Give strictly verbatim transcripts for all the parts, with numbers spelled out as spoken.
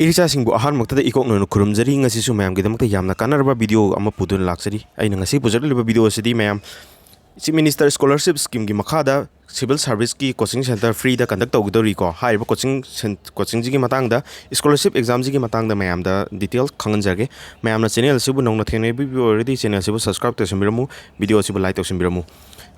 ꯏꯆꯥꯁꯤꯡꯕꯨ ꯑꯍꯥꯟꯕꯃꯛꯇꯗ ꯏꯀꯣꯛꯅꯅ ꯈꯨꯔꯨꯝꯖꯔꯤ꯫ ꯉꯁꯤꯁꯨ ꯃꯌꯥꯝꯒꯤꯗꯃꯛꯇ ꯌꯥꯝꯅ ꯀꯥꯟꯅꯔꯕ ꯚꯤꯗꯤꯑꯣ ꯑꯃ ꯄꯨꯗꯨꯅ ꯂꯥꯛꯆꯔꯤ꯫ ꯑꯩꯅ ꯉꯁꯤ ꯄꯨꯖꯔꯛꯂꯤꯕ ꯚꯤꯗꯤꯑꯣ ꯑꯁꯤꯗꯤ ꯃꯌꯥꯝ Chief Minister Scholarship Scheme ꯒꯤ ꯃꯈꯥꯗ civil service ꯀꯤ coaching centre free ꯗ conduct ꯇꯧꯒꯗꯧꯔꯤꯀꯣ꯫ ꯍꯥꯏꯔꯤꯕ coaching cen-, coaching ꯁꯤꯒꯤ ꯃꯇꯥꯡꯗ, scholarship exam ꯁꯤꯒꯤ ꯃꯇꯥꯡꯗ ꯃꯌꯥꯝꯗ detail ꯈꯪꯍꯟꯖꯒꯦ꯫ ꯃꯌꯥꯝꯅ channel ꯑꯁꯤꯕꯨ ꯅꯧꯅ ꯊꯦꯡꯅꯕꯤꯕ ꯑꯣꯏꯔꯒꯗꯤ channel ꯑꯁꯤꯕꯨ subscribe ꯇꯧꯁꯤꯟꯕꯤꯔꯝꯃꯨ, ꯚꯤꯗꯤꯑꯣ ꯑꯁꯤꯕꯨ like ꯇꯧꯁꯤꯟꯕꯤꯔꯝꯃꯨ꯫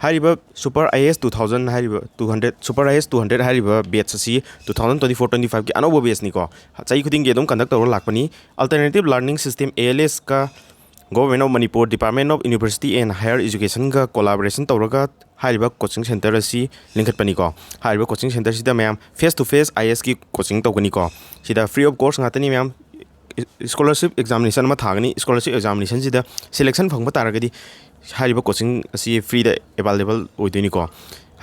ꯍꯥꯏꯔꯤꯕ Super I A S two thousand ꯍꯥꯏꯔꯤꯕ two hundred, Super I A S two hundred ꯍꯥꯏꯔꯤꯕ batch ꯑꯁꯤ two thousand twenty-four twenty-five ꯀꯤ ꯑꯅꯧꯕ batch ꯅꯤꯀꯣ꯫ ꯆꯍꯤ ꯈꯨꯗꯤꯡꯒꯤ ꯑꯗꯨꯝ conduct ꯇꯧꯔ ꯂꯥꯛꯄꯅꯤ꯫ Alternative Learning System, A L S ꯀ Government of Manipur, Department of University and Higher Education ꯒ collaboration ꯇꯧꯔꯒ ꯍꯥꯏꯔꯤꯕ coaching centre ꯑꯁꯤ ꯂꯤꯡꯈꯠꯄꯅꯤꯀꯣ꯫ ꯍꯥꯏꯔꯤꯕ coaching centre ꯁꯤꯗ ꯃꯌꯥꯝ face to face I A S ꯀꯤ coaching ꯇꯧꯒꯅꯤꯀꯣ꯫ ꯁꯤꯗ free of cost ꯉꯥꯛꯇꯅꯤ ꯃꯌꯥꯝ꯫ Scholarship examination ꯑꯃ ꯊꯥꯒꯅꯤ꯫ Scholarship examination ꯁꯤꯗ selection ꯐꯪꯕ ꯇꯥꯔꯒꯗꯤ ꯍꯥꯏꯔꯤꯕ coaching ꯑꯁꯤ free ꯗ available ꯑꯣꯏꯗꯣꯏꯅꯤꯀꯣ꯫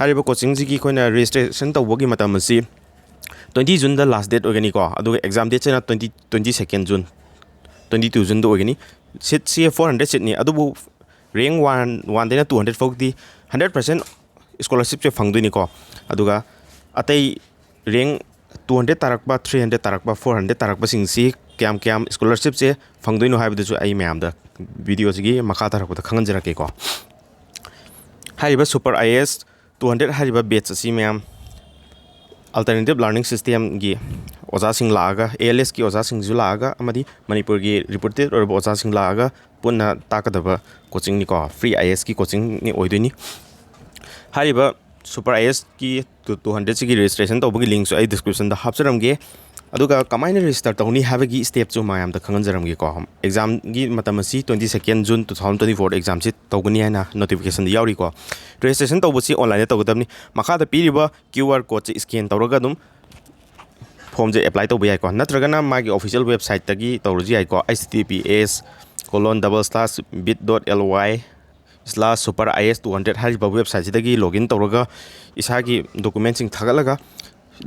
ꯍꯥꯏꯔꯤꯕ coaching ꯁꯤꯒꯤ ꯑꯩꯈꯣꯏꯅ registration ꯇꯧꯕꯒꯤ ꯃꯇꯝ ꯑꯁꯤ twenty June ꯗ last date ꯑꯣꯏꯒꯅꯤꯀꯣ꯫ ꯑꯗꯨꯒ exam date ꯁꯤꯅ twenty, twenty second June, twenty two June ꯗ ꯑꯣꯏꯒꯅꯤ꯫ Seat ꯁꯤ four hundred seat ꯅꯤ, ꯑꯗꯨꯕꯨ rank one, one ꯗꯩꯅ two hundred ꯐꯥꯎꯗꯤ hundred percent scholarship ꯁꯦ ꯐꯪꯗꯣꯏꯅꯤꯀꯣ꯫ ꯑꯗꯨꯒ ꯑꯇꯩ rank two hundred ꯇꯥꯔꯛꯄ, three hundred ꯇꯥꯔꯛꯄ, four hundred ꯇꯥꯔꯛꯄꯁꯤꯡꯁꯤ ꯀꯌꯥꯝ ꯀꯌꯥꯝ scholarship ꯁꯦ ꯐꯪꯗꯣꯏꯅꯣ ꯍꯥꯏꯕꯗꯨꯁꯨ ꯑꯩ ꯃꯌꯥꯝꯗ ꯚꯤꯗꯤꯑꯣ ꯁꯤꯒꯤ ꯃꯈꯥ ꯇꯥꯔꯛꯄꯗ ꯈꯪꯍꯟꯖꯔꯛꯀꯦꯀꯣ꯫ ꯍꯥꯏꯔꯤꯕ Super I A S two hundred ꯍꯥꯏꯔꯤꯕ batch ꯑꯁꯤ ꯃꯌꯥꯝ Alternative Learning System ꯒꯤ ꯑꯣꯖꯥꯁꯤꯡ ꯂꯥꯛꯑꯒ, A L S ꯀꯤ ꯑꯣꯖꯥꯁꯤꯡꯁꯨ ꯂꯥꯛꯑꯒ, ꯑꯃꯗꯤ ꯃꯅꯤꯄꯨꯔꯒꯤ reputed ꯑꯣꯏꯔꯕ ꯑꯣꯖꯥꯁꯤꯡ ꯂꯥꯛꯑꯒ ꯄꯨꯟꯅ ꯇꯥꯛꯀꯗꯕ coaching ꯅꯤꯀꯣ꯫ Free I A S ꯀꯤ coaching ꯅꯤ ꯑꯣꯏꯗꯣꯏꯅꯤ꯫ ꯍꯥꯏꯔꯤꯕ Super I A S ꯀꯤ two hundred ꯁꯤꯒꯤ registration ꯇꯧꯕꯒꯤ link ꯁꯨ ꯑꯩ description ꯗ ꯍꯥꯞꯆꯔꯝꯒꯦ꯫ ꯑꯗꯨꯒ ꯀꯃꯥꯏꯅ register ꯇꯧꯅꯤ ꯍꯥꯏꯕꯒꯤ step ꯁꯨ ꯃꯌꯥꯝꯗ ꯈꯪꯍꯟꯖꯔꯝꯒꯦꯀꯣ꯫ Exam ꯒꯤ ꯃꯇꯝ ꯑꯁꯤ twenty second June two thousand twenty four exam ꯁꯤ ꯇꯧꯒꯅꯤ ꯍꯥꯏꯅ notification ꯗ ꯌꯥꯎꯔꯤꯀꯣ꯫ Registration ꯇꯧꯕꯁꯤ online ꯗ ꯇꯧꯒꯗꯕꯅꯤ꯫ ꯃꯈꯥꯗ ꯄꯤꯔꯤꯕ QR code ꯁꯦ scan ꯇꯧꯔꯒ ꯑꯗꯨꯝ form ꯁꯦ apply ꯇꯧꯕ ꯌꯥꯏꯀꯣ꯫ ꯅꯠꯇ꯭ꯔꯒꯅ ꯃꯥꯒꯤ official website ꯇꯒꯤ ꯇꯧꯔꯁꯨ ꯌꯥꯏꯀꯣ꯫ H T T P S colon double slash bit dot L Y slash super I A S two hundred ꯍꯥꯏꯔꯤꯕ website ꯁꯤꯗꯒꯤ login ꯇꯧꯔꯒ ꯏꯁꯥꯒꯤ document ꯁꯤꯡ ꯊꯥꯒꯠꯂꯒ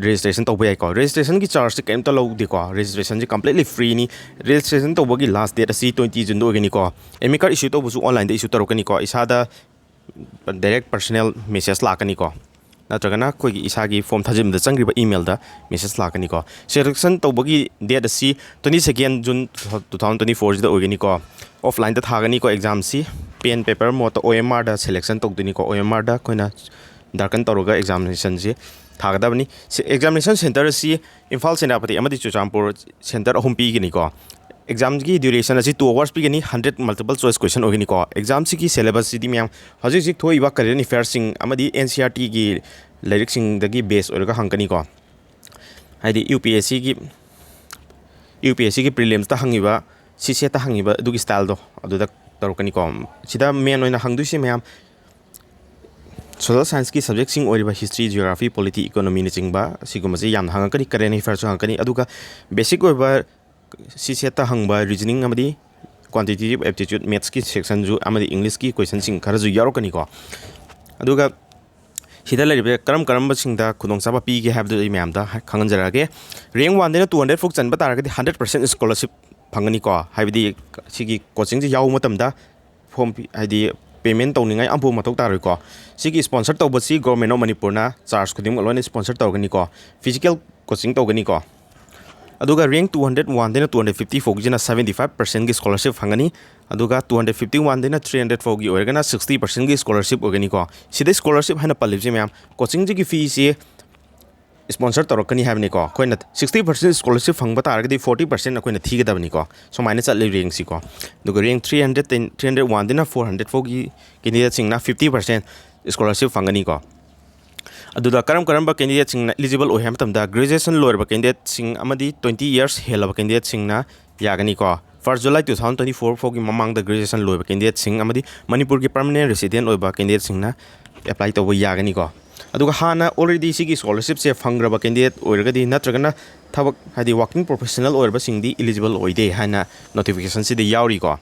registration ꯇꯧꯕ ꯌꯥꯏꯀꯣ꯫ Registration ꯒꯤ charge ꯁꯦ ꯀꯔꯤꯝꯇ ꯂꯧꯗꯦꯀꯣ꯫ Registration ꯁꯦ completely free ꯅꯤ꯫ Registration ꯇꯧꯕꯒꯤ last date ꯑꯁꯤ twenty June ꯗ ꯑꯣꯏꯒꯅꯤꯀꯣ꯫ Admit card issue ꯇꯧꯕꯁꯨ online ꯗ issue ꯇꯧꯔꯛꯀꯅꯤꯀꯣ꯫ ꯏꯁꯥꯗ direct personal message ꯂꯥꯛꯀꯅꯤꯀꯣ꯫ ꯅꯠꯇ꯭ꯔꯒꯅ ꯑꯩꯈꯣꯏꯒꯤ ꯏꯁꯥꯒꯤ ꯐꯣꯝ ꯊꯥꯖꯤꯟꯕꯗ ꯆꯪꯈ꯭ꯔꯤꯕ ꯏꯃꯦꯜꯗ ꯃꯦꯁꯦꯖ ꯂꯥꯛꯀꯅꯤꯀꯣ꯫ ꯁꯦꯂꯦꯛꯁꯟ ꯇꯧꯕꯒꯤ ꯗꯦꯠ ꯑꯁꯤ twenty second June two thousand twenty fourꯁꯤꯗ ꯑꯣꯏꯒꯅꯤꯀꯣ꯫ ꯑꯣꯐꯂꯥꯏꯟꯗ ꯊꯥꯒꯅꯤꯀꯣ ꯑꯦꯛꯖꯥꯝꯁꯤ꯫ ꯄꯦꯟ ꯄꯦꯄꯔ ꯃꯣꯠꯇ ꯑꯣ ꯑꯦꯝ ꯑꯥꯔꯗ ꯁꯦꯂꯦꯛꯁꯟ ꯇꯧꯗꯣꯏꯅꯤꯀꯣ꯫ ꯑꯣ ꯑꯦꯝ ꯑꯥꯔꯗ ꯑꯩꯈꯣꯏꯅ ꯗꯥꯔꯀꯟ ꯇꯧꯔꯒ ꯑꯦꯛꯖꯥꯃꯤꯅꯦꯁꯟꯁꯤ ꯊꯥꯒꯗꯕꯅꯤ꯫ ꯑꯦꯛꯖꯥꯃꯤꯅꯦꯁꯟ ꯁꯦꯟꯇꯔ ꯑꯁꯤ ꯏꯝꯐꯥꯜ, ꯁꯦꯅꯥꯄꯇꯤ ꯑꯃꯗꯤ ꯆꯨꯔꯆꯥꯟꯄꯨꯔ ꯁꯦꯟꯇꯔ ꯑꯍꯨꯝ ꯄꯤꯒꯅꯤꯀꯣ꯫ ꯑꯦꯛꯖꯥꯝꯒꯤ ꯗ꯭ꯌꯨꯔꯦꯁꯟ ꯑꯁꯤ two hours ꯄꯤꯒꯅꯤ꯫ Hundred multiple choice question ꯑꯣꯏꯒꯅꯤꯀꯣ꯫ ꯑꯦꯛꯖꯥꯝꯁꯤꯒꯤ ꯁꯦꯂꯦꯕꯁꯁꯤꯗꯤ ꯃꯌꯥꯝ ꯍꯧꯖꯤꯛ ꯍꯧꯖꯤꯛ ꯊꯣꯛꯏꯕ ꯀꯔꯦꯟ ꯑꯦꯐꯤꯌꯔꯁꯤꯡ ꯑꯃꯗꯤ ꯑꯦꯟ ꯁꯤ ꯑꯥꯔ ꯇꯤꯒꯤ ꯂꯥꯏꯔꯤꯛꯁꯤꯡꯗꯒꯤ ꯕꯦꯁ ꯑꯣꯏꯔꯒ ꯍꯪꯒꯅꯤꯀꯣ꯫ ꯍꯥꯏꯗꯤ ꯌꯨ ꯄꯤ ꯑꯦꯁ ꯁꯤꯒꯤ ꯌꯨ ꯄꯤ ꯑꯦꯁ ꯁꯤꯒꯤ ꯄ꯭ꯔꯤꯂꯤꯝꯁꯇ ꯍꯪꯉꯤꯕ, ꯁꯤ ꯁꯦꯠꯇ ꯍꯪꯉꯤꯕ ꯑꯗꯨꯒꯤ ꯁ꯭ꯇꯥꯏꯜꯗꯣ ꯑꯗꯨꯗ ꯇꯧꯔꯛꯀꯅꯤꯀꯣ꯫ ꯁꯤꯗ ꯃꯦꯟ ꯑꯣꯏꯅ ꯍꯪꯗꯣꯏꯁꯦ ꯃꯌꯥꯝ ꯁꯣꯁꯦꯜ ꯁꯥꯏꯟꯁꯀꯤ ꯁꯕꯖꯦꯛꯁꯤꯡ ꯑꯣꯏꯔꯤꯕ ꯍꯤꯁꯇ꯭ꯔꯤ, ꯖꯤꯑꯣꯒ꯭ꯔꯥꯐꯤ, ꯄꯣꯂꯤꯇꯤ, ꯏꯀꯣꯅꯣꯃꯤꯅꯆꯤꯡꯕ ꯁꯤꯒꯨꯝꯕꯁꯤ ꯌꯥꯝꯅ ꯍꯪꯉꯛꯀꯅꯤ꯫ ꯀꯔꯦꯟ ꯑꯦꯐꯤꯌꯔꯁꯨ ꯍꯪꯉꯛꯀꯅꯤ꯫ ꯑꯗꯨꯒ ꯕꯦꯁꯤꯛ ꯑꯣꯏꯕ ꯁꯤ ꯁꯦꯠꯇ ꯍꯪꯕ ꯔꯤꯖꯅꯤꯡ ꯑꯃꯗꯤ ꯀ꯭ꯋꯥꯟꯇꯤꯇꯤꯇꯤꯞ ꯑꯦꯞꯇꯤꯆꯨꯠ, ꯃꯦꯠꯁꯀꯤ ꯁꯦꯛꯁꯟꯁꯨ ꯑꯃꯗꯤ ꯏꯪꯂꯤꯁꯀꯤ ꯀꯣꯏꯁꯟꯁꯤꯡ ꯈꯔꯁꯨ ꯌꯥꯎꯔꯛꯀꯅꯤꯀꯣ꯫ ꯑꯗꯨꯒ ꯁꯤꯗ ꯂꯩꯔꯤꯕ ꯀꯔꯝ ꯀꯔꯝꯕꯁꯤꯡꯗ ꯈꯨꯗꯣꯡꯆꯥꯕ ꯄꯤꯒꯦ ꯍꯥꯏꯕꯗꯨ ꯑꯩ ꯃꯌꯥꯝꯗ ꯍꯥꯏ-, ꯈꯪꯍꯟꯖꯔꯛꯑꯒꯦ꯫ ꯔꯦꯡ ꯋꯥꯟꯗꯩꯅ two hundred ꯐꯥꯎ ꯆꯟꯕ ꯇꯥꯔꯒꯗꯤ hundred percent scholarship ꯐꯪꯒꯅꯤꯀꯣ꯫ ꯍꯥꯏꯕꯗꯤ ꯁꯤꯒꯤ ꯀꯣꯆꯤꯡꯁꯤ ꯌꯥꯎꯕ ꯃꯇꯝꯗ ꯐꯣꯝ ꯐꯤ-, ꯍꯥꯏꯗꯤ ꯄꯦꯃꯦꯟ ꯇꯧꯅꯤꯡꯉꯥꯏ ꯑꯃꯐꯥꯎ ꯃꯊꯧ ꯇꯥꯔꯣꯏꯀꯣ꯫ ꯁꯤꯒꯤ ꯁ꯭ꯄꯣꯟꯁꯔ ꯇꯧꯕꯁꯤ Government of ꯃꯅꯤꯄꯨꯔꯅ ꯆꯥꯔꯖ ꯈꯨꯗꯤꯡꯃꯛ ꯂꯣꯏꯅ ꯁ꯭ꯄꯣꯟꯁꯔ ꯇꯧꯔꯒꯅꯤꯀꯣ꯫ ꯐꯤꯖꯤꯀꯦꯜ ꯀꯣꯆꯤꯡ ꯇꯧꯒꯅꯤꯀꯣ꯫ ꯑꯗꯨꯒ ꯔꯦꯡ two hundred ꯋꯥꯟꯗꯩꯅ two hundred fifty ꯐꯥꯎꯒꯤꯁꯤꯅ seventy five percentꯀꯤ scholarship ꯐꯪꯒꯅꯤ꯫ ꯑꯗꯨꯒ two hundred fifty ꯋꯥꯟꯗꯩꯅ three hundred ꯐꯥꯎꯒꯤ ꯑꯣꯏꯔꯒꯅ sixty percentꯀꯤ scholarship ꯑꯣꯏꯒꯅꯤꯀꯣ꯫ ꯁꯤꯗ scholarship ꯍꯥꯏꯅ ꯄꯜꯂꯤꯕꯁꯤ ꯃꯌꯥꯝ ꯀꯣꯆꯤꯡꯁꯤꯒꯤ ꯐꯤꯁꯤ ꯁ꯭ꯄꯣꯟꯁꯔ ꯇꯧꯔꯛꯀꯅꯤ ꯍꯥꯏꯕꯅꯤꯀꯣ꯫ ꯑꯩꯈꯣꯏꯅ sixty percent scholarship ꯐꯪꯕ ꯇꯥꯔꯒꯗꯤ forty percent ꯑꯩꯈꯣꯏꯅ ꯊꯤꯒꯗꯕꯅꯤꯀꯣ꯫ ꯁꯨꯃꯥꯏꯅ ꯆꯠꯂꯤ ꯔꯦꯡꯁꯤꯀꯣ꯫ ꯑꯗꯨꯒ rank three hundred, three hundred ꯋꯥꯟꯗꯩꯅ four hundred ꯐꯥꯎꯒꯤ candidateꯁꯤꯡꯅ fifty percent scholarship ꯐꯪꯒꯅꯤꯀꯣ꯫ ꯑꯗꯨꯗ ꯀꯔꯝ ꯀꯔꯝꯕ candidateꯁꯤꯡꯅ eligible ꯑꯣꯏ ꯍꯥꯏꯕ ꯃꯇꯝꯗ, graduation ꯂꯣꯏꯔꯕ candidateꯁꯤꯡ ꯑꯃꯗꯤ twenty years ꯍꯦꯜꯂꯕ candidateꯁꯤꯡꯅ ꯌꯥꯒꯅꯤꯀꯣ꯫ First July two thousand twenty four ꯐꯥꯎꯒꯤ ꯃꯃꯥꯡꯗ graduation ꯂꯣꯏꯕ candidateꯁꯤꯡ ꯑꯃꯗꯤ ꯃꯅꯤꯄꯨꯔꯒꯤ permanent resident ꯑꯣꯏꯕ candidateꯁꯤꯡꯅ apply ꯇꯧꯕ ꯌꯥꯒꯅꯤꯀꯣ꯫ ꯑꯗꯨꯒ ꯍꯥꯟꯅ already ꯁꯤꯒꯤ scholarshipꯁꯦ ꯐꯪꯈ꯭ꯔꯕ candidate ꯑꯣꯏꯔꯒꯗꯤ ꯅꯠꯇ꯭ꯔꯒꯅ ꯊꯕꯛ, ꯍꯥꯏꯗꯤ working professional ꯑꯣꯏꯔꯕꯁꯤꯡꯗꯤ eligible ꯑꯣꯏꯗꯦ ꯍꯥꯏꯅ notificationꯁꯤꯗ ꯌꯥꯎꯔꯤꯀꯣ꯫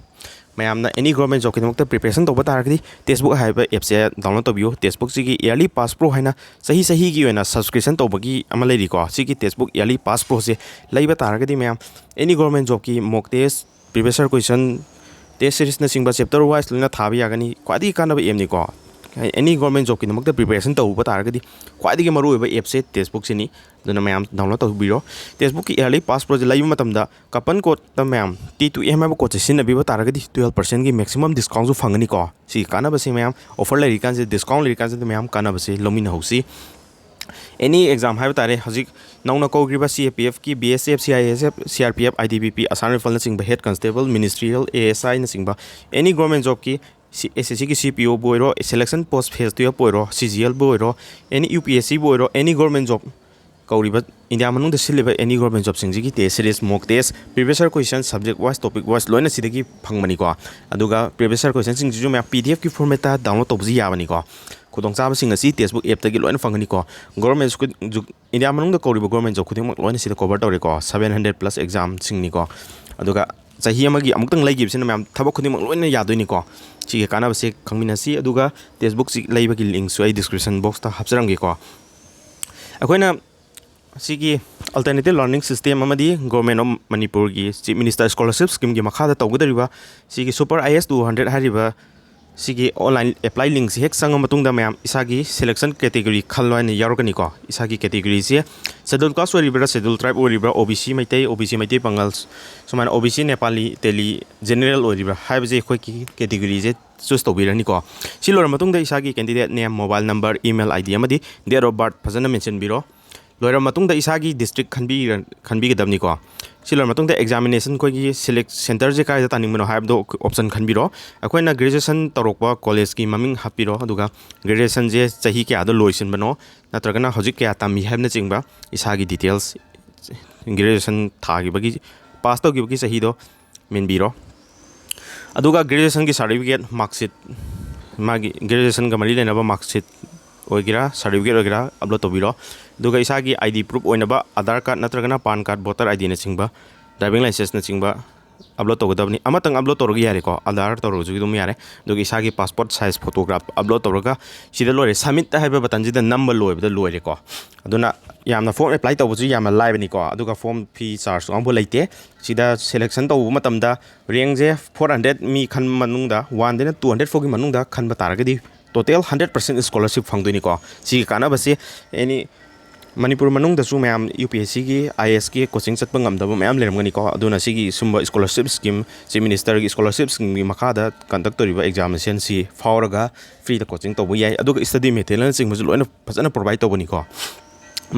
ꯃꯌꯥꯝꯅ any government jobꯀꯤꯗꯃꯛꯇ preparation ꯇꯧꯕ ꯇꯥꯔꯒꯗꯤ TestBook ꯍꯥꯏꯕ appꯁꯦ download ꯇꯧꯕꯤꯌꯨ꯫ TestBookꯁꯤꯒꯤ yearly pass pro ꯍꯥꯏꯅ ꯆꯍꯤ ꯆꯍꯤꯒꯤ ꯑꯣꯏꯅ subscription ꯇꯧꯕꯒꯤ ꯑꯃ ꯂꯩꯔꯤꯀꯣ꯫ ꯁꯤꯒꯤ TestBook yearly pass proꯁꯦ ꯂꯩꯕ ꯇꯥꯔꯒꯗꯤ ꯃꯌꯥꯝ any government jobꯀꯤ mock test, previous year question, test seriesꯅꯆꯤꯡꯕ chapter wise ꯂꯣꯏꯅ ꯊꯥꯕ ꯌꯥꯒꯅꯤ꯫ ꯈ꯭ꯋꯥꯏꯗꯒꯤ ꯀꯥꯟꯅꯕ appꯅꯤꯀꯣ꯫ ꯑꯦꯅꯤ ꯒꯣꯔꯃꯦꯟ ꯖꯣꯕꯀꯤꯗꯃꯛꯇ ꯄ꯭ꯔꯤꯄꯦꯔꯦꯁꯟ ꯇꯧꯕ ꯇꯥꯔꯒꯗꯤ ꯈ꯭ꯋꯥꯏꯗꯒꯤ ꯃꯔꯨꯑꯣꯏꯕ ꯑꯦꯞꯁꯦ ꯇꯦꯛꯁꯕꯨꯛꯁꯤꯅꯤ꯫ ꯑꯗꯨꯅ ꯃꯌꯥꯝ ꯗꯥꯎꯟꯂꯣꯗ ꯇꯧꯕꯤꯔꯣ꯫ ꯇꯦꯛꯁꯕꯨꯛꯀꯤ ꯏꯌꯔꯂꯤ ꯄꯥꯁ ꯄ꯭ꯔꯣꯖꯦꯛ ꯂꯩꯕ ꯃꯇꯝꯗ ꯀꯄꯟ ꯀꯣꯗꯇ ꯃꯌꯥꯝ ꯇꯤ ꯇꯨ ꯑꯦꯝ ꯍꯥꯏꯕ ꯀꯣꯗꯁꯦ ꯁꯤꯖꯤꯟꯅꯕꯤꯕ ꯇꯥꯔꯒꯗꯤ ꯇꯨꯌꯦꯜꯞ ꯄꯥꯔꯁꯦꯟꯒꯤ ꯃꯦꯛꯁꯤꯃꯝ ꯗꯤꯁꯀꯥꯎꯟꯁꯨ ꯐꯪꯒꯅꯤꯀꯣ꯫ ꯁꯤꯒꯤ ꯀꯥꯟꯅꯕꯁꯦ ꯃꯌꯥꯝ, ꯑꯣꯐꯔ ꯂꯩꯔꯤꯀꯥꯟꯁꯤꯗ, ꯗꯤꯁꯀꯥꯎꯟ ꯂꯩꯔꯤꯀꯥꯟꯁꯤꯗ ꯃꯌꯥꯝ ꯀꯥꯟꯅꯕꯁꯦ ꯂꯧꯃꯤꯟꯅꯍꯧꯁꯤ꯫ ꯑꯦꯅꯤ ꯑꯦꯛꯖꯥꯝ ꯍꯥꯏꯕ ꯇꯥꯔꯦ, ꯍꯧꯖꯤꯛ ꯅꯧꯅ ꯀꯧꯈ꯭ꯔꯤꯕ ꯁꯤ ꯑꯦ ꯄꯤ ꯑꯦꯐꯀꯤ, B S F, C I S F, C R P F, I T B P, Assam ꯔꯥꯏꯐꯜꯅꯆꯤꯡꯕ, head constable, ministerial, A S ꯑꯥꯏꯅꯆꯤꯡꯕ, ꯑꯦꯅꯤ ꯒꯣꯔꯃꯦꯟ ꯖꯣꯕꯀꯤ, ꯁꯤ ꯑꯦꯁ ꯑꯦꯁ ꯁꯤꯒꯤ ꯁꯤ ꯄꯤ ꯑꯣꯕꯨ ꯑꯣꯏꯔꯣ, ꯁꯦꯂꯦꯛꯁꯟ ꯄꯣꯁ ꯐꯦꯁ ꯇꯨꯌꯦꯜꯞꯄꯨ ꯑꯣꯏꯔꯣ, ꯁꯤ ꯖꯤ ꯑꯦꯜꯕꯨ ꯑꯣꯏꯔꯣ, ꯑꯦꯅꯤ ꯌꯨ ꯄꯤ ꯑꯦꯁ ꯁꯤꯕꯨ ꯑꯣꯏꯔꯣ, ꯑꯦꯅꯤ ꯒꯣꯔꯃꯦꯟ ꯖꯣꯕ ꯀꯧꯔꯤꯕ, ꯏꯟꯗꯤꯌꯥ ꯃꯅꯨꯡꯗ ꯁꯤꯜꯂꯤꯕ ꯑꯦꯅꯤ ꯒꯣꯔꯃꯦꯟ ꯖꯣꯕꯁꯤꯡꯁꯤꯒꯤ ꯇꯦꯁ ꯁꯤꯔꯤꯁ, ꯃꯣꯛ ꯇꯦꯁ, ꯄ꯭ꯔꯤꯚꯤꯌꯁ ꯏꯌꯔ ꯀꯣꯏꯁꯟ, ꯁꯕꯖꯦꯛ ꯋꯥꯏꯁ, ꯇꯣꯄꯤꯛ ꯋꯥꯏꯁ ꯂꯣꯏꯅ ꯁꯤꯗꯒꯤ ꯐꯪꯕꯅꯤꯀꯣ꯫ ꯑꯗꯨꯒ ꯄ꯭ꯔꯤꯚꯤꯌꯁ ꯏꯌꯔ ꯀꯣꯏꯁꯟꯁꯤꯡꯁꯤꯁꯨ ꯃꯌꯥꯝ ꯄꯤ ꯗꯤ ꯑꯦꯐꯀꯤ ꯐꯣꯔꯃꯦꯠꯇ ꯗꯥꯎꯟꯂꯣꯗ ꯇꯧꯕꯁꯨ ꯌꯥꯕꯅꯤꯀꯣ꯫ ꯈꯨꯗꯣꯡꯆꯥꯕꯁꯤꯡ ꯑꯁꯤ ꯇꯦꯛꯁꯕꯨꯛ ꯑꯦꯞꯇꯒꯤ ꯂꯣꯏꯅ ꯐꯪꯒꯅꯤꯀꯣ꯫ ꯒꯣꯔꯃꯦꯟ ꯁ꯭ꯀꯨꯜ, ꯏꯟꯗꯤꯌꯥ ꯃꯅꯨꯡꯗ ꯀꯧꯔꯤꯕ ꯒꯣꯔꯃꯦꯟ ꯖꯣꯕ ꯈꯨꯗꯤꯡꯃꯛ ꯂꯣꯏꯅ ꯁꯤꯗ ꯀꯣꯚꯔ ꯇꯧꯔꯦꯀꯣ꯫ ꯁꯕꯦꯟ ꯍꯟꯗ꯭ꯔꯦꯠ ꯄ꯭ꯂꯁ ꯑꯦꯛꯖꯥꯝꯁꯤꯡꯅꯤꯀꯣ꯫ ꯑꯗꯨꯒ ꯆꯍꯤ ꯑꯃꯒꯤ ꯑꯃꯨꯛꯇꯪ ꯂꯩꯈꯤꯕꯁꯤꯅ ꯃꯌꯥꯝ ꯊꯕꯛ ꯈꯨꯗꯤꯡꯃꯛ ꯂꯣꯏꯅ ꯌꯥꯗꯣꯏꯅꯤꯀꯣ꯫ ꯁꯤꯒꯤ ꯀꯥꯟꯅꯕꯁꯦ ꯈꯪꯃꯤꯟꯅꯁꯤ꯫ ꯑꯗꯨꯒ ꯇꯦꯛꯁꯕꯨꯛꯁꯤ ꯂꯩꯕꯒꯤ ꯂꯤꯡꯛꯁꯨ ꯑꯩ ꯗꯤꯁꯀ꯭ꯔꯤꯞꯁꯟ ꯕꯣꯛꯁꯇ ꯍꯥꯞꯆꯔꯝꯒꯦꯀꯣ꯫ ꯑꯩꯈꯣꯏꯅ ꯁꯤꯒꯤ ꯑꯜꯇꯔꯅꯦꯇꯤꯞ ꯂꯔꯅꯤꯡ ꯁꯤꯁꯇꯦꯝ ꯑꯃꯗꯤ ꯒꯣꯔꯃꯦꯟ ꯑꯣꯐ ꯃꯅꯤꯄꯨꯔꯒꯤ ꯆꯤꯐ ꯃꯤꯅꯤꯁꯇꯔ ꯁ꯭ꯀꯣꯂꯔꯁꯤꯞ ꯁ꯭ꯀꯤꯝꯒꯤ ꯃꯈꯥꯗ ꯇꯧꯒꯗꯧꯔꯤꯕ ꯁꯤꯒꯤ ꯁꯨꯄꯔ ꯑꯥꯏ ꯑꯦꯁ ꯇꯨ ꯍꯟꯗ꯭ꯔꯦꯠ ꯍꯥꯏꯔꯤꯕ ꯁꯤꯒꯤ ꯑꯣꯟꯂꯥꯏꯟ ꯑꯦꯄ꯭ꯂꯥꯏ ꯂꯤꯡꯛꯁꯤ ꯍꯦꯛ ꯆꯪꯉ ꯃꯇꯨꯡꯗ ꯃꯌꯥꯝ ꯏꯁꯥꯒꯤ ꯁꯦꯂꯦꯛꯁꯟ ꯀꯦꯇꯦꯒꯣꯔꯤ ꯈꯜꯂꯣ ꯍꯥꯏꯅ ꯌꯥꯎꯔꯛꯀꯅꯤꯀꯣ꯫ ꯏꯁꯥꯒꯤ ꯀꯦꯇꯦꯒꯣꯔꯤꯁꯦ ꯁꯦꯗꯨꯜ ꯀꯥꯁ ꯑꯣꯏꯔꯤꯕ꯭ꯔꯥ, ꯁꯦꯗꯨꯜ ꯇ꯭ꯔꯥꯏꯕ ꯑꯣꯏꯔꯤꯕ꯭ꯔꯥ, ꯑꯣ ꯕꯤ ꯁꯤ ꯃꯩꯇꯩ, ꯑꯣ ꯕꯤ ꯁꯤ ꯃꯩꯇꯩ ꯄꯥꯉꯜ, ꯁꯨꯃꯥꯏꯅ ꯑꯣ ꯕꯤ ꯁꯤ ꯅꯦꯄꯥꯂꯤ, ꯇꯦꯂꯤ, ꯖꯦꯅꯔꯦꯜ ꯑꯣꯏꯔꯤꯕ꯭ꯔꯥ ꯍꯥꯏꯕꯁꯦ ꯑꯩꯈꯣꯏꯒꯤ ꯀꯦꯇꯦꯒꯣꯔꯤꯁꯦ ꯆꯨꯁ ꯇꯧꯕꯤꯔꯅꯤꯀꯣ꯫ ꯁꯤ ꯂꯣꯏꯔ ꯃꯇꯨꯡꯗ ꯏꯁꯥꯒꯤ candidate name, mobile number, email I D ꯑꯃꯗꯤ ꯗꯦꯠ ꯑꯣꯐ ꯕꯥꯔꯠ ꯐꯖꯅ ꯃꯦꯟꯁꯤꯟꯕꯤꯔꯣ꯫ ꯂꯣꯏꯔꯕ ꯃꯇꯨꯡꯗ ꯏꯁꯥꯒꯤ ꯗꯤꯁꯇ꯭ꯔꯤꯛ ꯈꯟꯕꯤꯔ-, ꯈꯟꯕꯤꯒꯗꯕꯅꯤꯀꯣ꯫ ꯁꯤ ꯂꯣꯏꯔ ꯃꯇꯨꯡꯗ ꯑꯦꯛꯖꯥꯃꯤꯅꯦꯁꯟ ꯑꯩꯈꯣꯏꯒꯤ ꯁꯦꯂꯦꯛ-, ꯁꯦꯟꯇꯔꯁꯦ ꯀꯥꯏꯗ ꯇꯥꯅꯤꯡꯕꯅꯣ ꯍꯥꯏꯕꯗꯣ ꯑꯣꯞꯁꯟ ꯈꯟꯕꯤꯔꯣ꯫ ꯑꯩꯈꯣꯏꯅ ꯒ꯭ꯔꯦꯖꯨꯑꯦꯁꯟ ꯇꯧꯔꯛꯄ ꯀꯣꯂꯦꯖꯀꯤ ꯃꯃꯤꯡ ꯍꯥꯞꯄꯤꯔꯣ, ꯑꯗꯨꯒ ꯒ꯭ꯔꯦꯖꯨꯑꯦꯁꯟꯁꯦ ꯆꯍꯤ ꯀꯌꯥꯗ ꯂꯣꯏꯁꯤꯟꯕꯅꯣ, ꯅꯠꯇ꯭ꯔꯒꯅ ꯍꯧꯖꯤꯛ ꯀꯌꯥ ꯇꯝꯃꯤ ꯍꯥꯏꯕꯅꯆꯤꯡꯕ ꯏꯁꯥꯒꯤ ꯗꯤꯇꯦꯜꯁ, ꯒ꯭ꯔꯦꯖꯨꯑꯦꯁꯟ ꯊꯥꯈꯤꯕꯒꯤ, ꯄꯥꯁ ꯇꯧꯈꯤꯕꯒꯤ ꯆꯍꯤꯗꯣ ꯃꯦꯟꯕꯤꯔꯣ꯫ ꯑꯗꯨꯒ ꯒ꯭ꯔꯦꯖꯨꯑꯦꯁꯟꯒꯤ ꯁꯥꯔꯇꯤꯐꯤꯀꯦꯠ, ꯃꯥꯔꯛꯁꯤꯠ, ꯃꯥꯒꯤ ꯒ꯭ꯔꯦꯖꯨꯑꯦꯁꯟꯒ ꯃꯔꯤ ꯂꯩꯅꯕ ꯃꯥꯔꯛꯁꯤꯠ ꯑꯣꯏꯒꯦꯔꯥ, ꯁꯥꯔꯇꯤꯐꯤꯀꯦꯠ ꯑꯣꯏꯒꯦꯔꯥ, ꯑꯞꯂꯣꯗ ꯇꯧꯕꯤꯔꯣ꯫ ꯑꯗꯨꯒ ꯏꯁꯥꯒꯤ ꯑꯥꯏ ꯗꯤ ꯄ꯭ꯔꯨꯐ ꯑꯣꯏꯅꯕ ꯑꯥꯙꯥꯔ ꯀꯥꯔꯗ ꯅꯠꯇ꯭ꯔꯒꯅ ꯄꯥꯟ ꯀꯥꯔꯗ, ꯚꯣꯇꯔ ꯑꯥꯏ ꯗꯤꯅꯆꯤꯡꯕ, ꯗ꯭ꯔꯥꯏꯚꯤꯡ ꯂꯥꯏꯁꯦꯟꯁꯅꯆꯤꯡꯕ ꯑꯞꯂꯣꯗ ꯇꯧꯒꯗꯕꯅꯤ꯫ ꯑꯃꯇꯪ ꯑꯞꯂꯣꯗ ꯇꯧꯔꯒ ꯌꯥꯔꯦꯀꯣ, ꯑꯥꯙꯥꯔ ꯇꯧꯔꯒꯁꯨ ꯑꯗꯨꯝ ꯌꯥꯔꯦ꯫ ꯑꯗꯨꯒ ꯏꯁꯥꯒꯤ ꯄꯥꯁꯄꯣꯔꯠ ꯁꯥꯏꯖ ꯐꯣꯇꯣꯒ꯭ꯔꯥꯐ ꯑꯞꯂꯣꯗ ꯇꯧꯔꯒ ꯁꯤꯗ ꯂꯣꯏꯔꯦ, ꯁꯕꯃꯤꯠ ꯍꯥꯏꯕ ꯕꯇꯟꯁꯤꯗ ꯅꯝꯕ ꯂꯣꯏꯕꯗ ꯂꯣꯏꯔꯦꯀꯣ꯫ ꯑꯗꯨꯅ ꯌꯥꯝꯅ ꯐꯣꯔꯝ ꯑꯦꯄ꯭ꯂꯥꯏ ꯇꯧꯕꯁꯨ ꯌꯥꯝꯅ ꯂꯥꯏꯕꯅꯤꯀꯣ꯫ ꯑꯗꯨꯒ ꯐꯣꯔꯝ ꯐꯤ ꯆꯥꯔꯖ ꯑꯃꯐꯥꯎ ꯂꯩꯇꯦ꯫ ꯁꯤꯗ ꯁꯦꯂꯦꯛꯁꯟ ꯇꯧꯕ ꯃꯇꯝꯗ ꯔꯦꯡꯁꯦ ꯐꯣꯔ ꯍꯟꯗ꯭ꯔꯦꯠ ꯃꯤ ꯈꯟꯕ ꯃꯅꯨꯡꯗ, ꯋꯥꯟꯗꯩꯅ ꯇꯨ ꯍꯟꯗ꯭ꯔꯦꯠ ꯐꯥꯎꯒꯤ ꯃꯅꯨꯡꯗ ꯈꯟꯕ ꯇꯥꯔꯒꯗꯤ total hundred percent scholarship ꯐꯪꯗꯣꯏꯅꯤꯀꯣ꯫ ꯁꯤꯒꯤ ꯀꯥꯟꯅꯕꯁꯦ ꯑꯦꯅꯤ ꯃꯅꯤꯄꯨꯔ ꯃꯅꯨꯡꯗꯁꯨ ꯃꯌꯥꯝ ꯌꯨ ꯄꯤ ꯑꯦꯁ ꯁꯤꯒꯤ ꯑꯥꯏ ꯑꯦꯁꯀꯤ ꯀꯣꯆꯤꯡ ꯆꯠꯄ ꯉꯝꯗꯕ ꯃꯌꯥꯝ ꯂꯩꯔꯝꯒꯅꯤꯀꯣ꯫ ꯑꯗꯨꯅ ꯁꯤꯒꯤ ꯁꯨꯝꯕ ꯁ꯭ꯀꯣꯂꯔꯁꯤꯞ ꯁ꯭ꯀꯤꯝ, ꯆꯤꯐ ꯃꯤꯅꯤꯁꯇꯔꯒꯤ ꯁ꯭ꯀꯣꯂꯔꯁꯤꯞ ꯁ꯭ꯀꯤꯝꯒꯤ ꯃꯈꯥꯗ ꯀꯟꯗꯛ ꯇꯧꯔꯤꯕ ꯑꯦꯛꯖꯥꯝꯁꯦ ꯁꯤ ꯐꯥꯎꯔꯒ ꯐ꯭ꯔꯤꯗ ꯀꯣꯆꯤꯡ ꯇꯧꯕ ꯌꯥꯏ꯫ ꯑꯗꯨꯒ ꯁ꯭ꯇꯗꯤ ꯃꯦꯇꯔꯤꯌꯦꯜꯅꯆꯤꯡꯕꯁꯨ ꯂꯣꯏꯅ ꯐꯖꯅ ꯄ꯭ꯔꯣꯚꯥꯏꯗ ꯇꯧꯕꯅꯤꯀꯣ꯫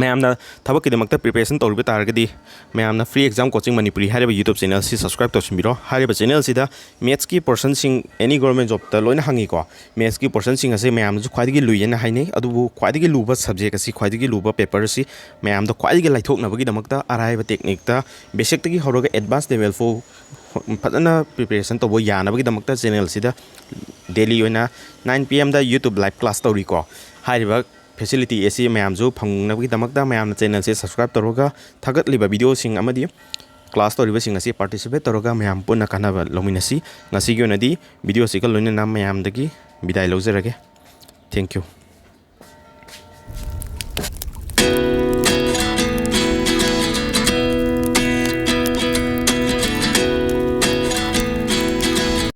ꯃꯌꯥꯝꯅ ꯊꯕꯛꯀꯤꯗꯃꯛꯇ ꯄ꯭ꯔꯤꯄꯦꯔꯦꯁꯟ ꯇꯧꯔꯤꯕ ꯇꯥꯔꯒꯗꯤ ꯃꯌꯥꯝꯅ Free Exam Coaching Manipuri ꯍꯥꯏꯔꯤꯕ YouTube ꯆꯦꯅꯦꯜꯁꯤ ꯁꯕꯁꯀ꯭ꯔꯥꯏꯕ ꯇꯧꯁꯤꯟꯕꯤꯔꯣ꯫ ꯍꯥꯏꯔꯤꯕ ꯆꯦꯅꯦꯜꯁꯤꯗ ꯃꯦꯠꯁꯀꯤ ꯄꯣꯔꯁꯟꯁꯤꯡ ꯑꯦꯅꯤ ꯒꯣꯔꯃꯦꯟ ꯖꯣꯕꯇ ꯂꯣꯏꯅ ꯍꯪꯉꯤꯀꯣ꯫ ꯃꯦꯠꯁꯀꯤ ꯄꯣꯔꯁꯟꯁꯤꯡ ꯑꯁꯤ ꯃꯌꯥꯝꯅꯁꯨ ꯈ꯭ꯋꯥꯏꯗꯒꯤ ꯂꯨꯏꯌꯦꯅ ꯍꯥꯏꯅꯩ, ꯑꯗꯨꯕꯨ ꯈ꯭ꯋꯥꯏꯗꯒꯤ ꯂꯨꯕ ꯁꯕꯖꯦꯛ ꯑꯁꯤ, ꯈ꯭ꯋꯥꯏꯗꯒꯤ ꯂꯨꯕ ꯄꯦꯄꯔ ꯑꯁꯤ ꯃꯌꯥꯝꯗ ꯈ꯭ꯋꯥꯏꯗꯒꯤ ꯂꯥꯏꯊꯣꯛꯅꯕꯒꯤꯗꯃꯛꯇ ꯑꯔꯥꯏꯕ ꯇꯦꯛꯅꯤꯛꯇ ꯕꯦꯁꯤꯛꯇꯒꯤ ꯍꯧꯔꯒ ꯑꯦꯗꯚꯥꯟꯁ ꯂꯦꯚꯦꯜ ꯐꯥꯎ ꯐꯖꯅ ꯄ꯭ꯔꯤꯄꯦꯔꯦꯁꯟ ꯇꯧꯕ ꯌꯥꯅꯕꯒꯤꯗꯃꯛꯇ ꯆꯦꯅꯦꯜꯁꯤꯗ ꯗꯦꯂꯤ ꯑꯣꯏꯅ nine P M ꯗ YouTube live class ꯇꯧꯔꯤꯀꯣ꯫ ꯍꯥꯏꯔꯤꯕ ꯐꯦꯁꯤꯂꯤꯇꯤ ꯑꯁꯤ ꯃꯌꯥꯝꯁꯨ ꯐꯪꯅꯕꯒꯤꯗꯃꯛꯇ ꯃꯌꯥꯝꯅ ꯆꯦꯅꯦꯜꯁꯦ ꯁꯕꯁꯀ꯭ꯔꯥꯏꯕ ꯇꯧꯔꯒ ꯊꯥꯒꯠꯂꯤꯕ ꯚꯤꯗꯤꯑꯣꯁꯤꯡ ꯑꯃꯗꯤ ꯀ꯭ꯂꯥꯁ ꯇꯧꯔꯤꯕꯁꯤꯡ ꯑꯁꯤ ꯄꯥꯔꯇꯤꯁꯤꯄꯦꯠ ꯇꯧꯔꯒ ꯃꯌꯥꯝ ꯄꯨꯟꯅ ꯀꯥꯟꯅꯕ ꯂꯧꯃꯤꯟꯅꯁꯤ꯫ ꯉꯁꯤꯒꯤ ꯑꯣꯏꯅꯗꯤ ꯚꯤꯗꯤꯑꯣꯁꯤꯒ ꯂꯣꯏꯅꯅ ꯃꯌꯥꯝꯗꯒꯤ ꯕꯤꯗꯥꯏ ꯂꯧꯖꯔꯒꯦ꯫ Thank you꯫